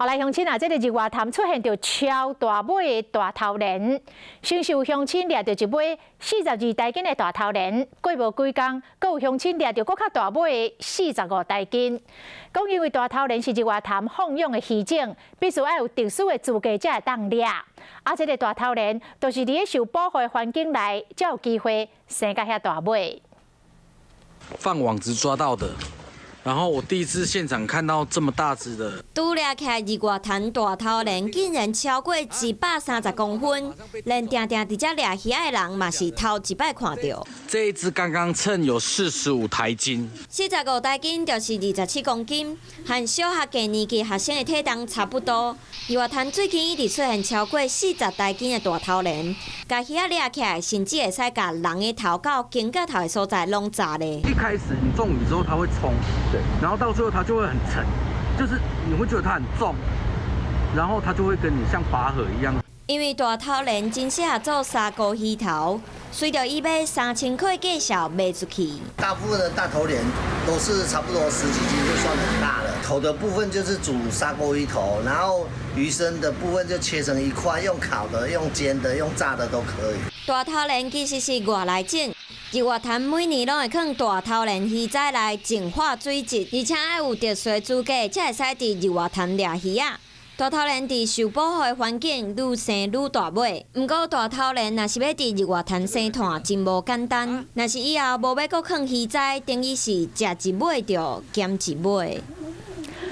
後來鄉親啊，這个日月潭出現著超大尾的大頭鱢，先是有鄉親掠著一尾42台斤的大頭鱢，過無幾工，閣有鄉親掠著閣較大尾的45台斤。講因為大頭鱢是日月潭放養的魚種，必須愛有特殊的資格才會當掠。啊，這个大頭鱢就是佇咧受保護的環境內，才有機會生甲遐大尾。放網子抓到的。然後我第一次現場看到這麼大隻的，拄掠起來日月潭大頭鱢竟然超過130公分，連定定佇遮掠魚仔的人嘛是頭一擺看著。這一隻剛剛稱有45台斤，45台斤就是27公斤，和小學低年級學生的體重差不多。日月潭最近一直出現超過40台斤的大頭鱢，共魚仔掠起來，甚至會使共人的頭到肩胛頭的所在攏砸咧。一開始你中魚之後，它會衝。對，然後到最後它就會很沉，就是你會覺得它很重，然後它就會跟你像拔河一樣。因為大頭鱢真適合做砂鍋魚頭，隨著伊欲3000塊介紹賣出去。大部分的大頭鱢都是差不多十幾斤就算很大了，頭的部分就是煮砂鍋魚頭，然後魚身的部分就切成一塊，用烤的、用煎的、用炸的都可以。大頭鱢其實是外來種。日月潭每年攏會囥大頭鱢魚仔來淨化水質，而且愛有特殊資格才會使佇日月潭掠魚仔。大頭鱢佇受保護的環境愈生愈大尾，毋過大頭鱢若是欲佇日月潭生湠，真無簡單。若是以後無欲閣囥魚仔，等於是食一尾就減一尾。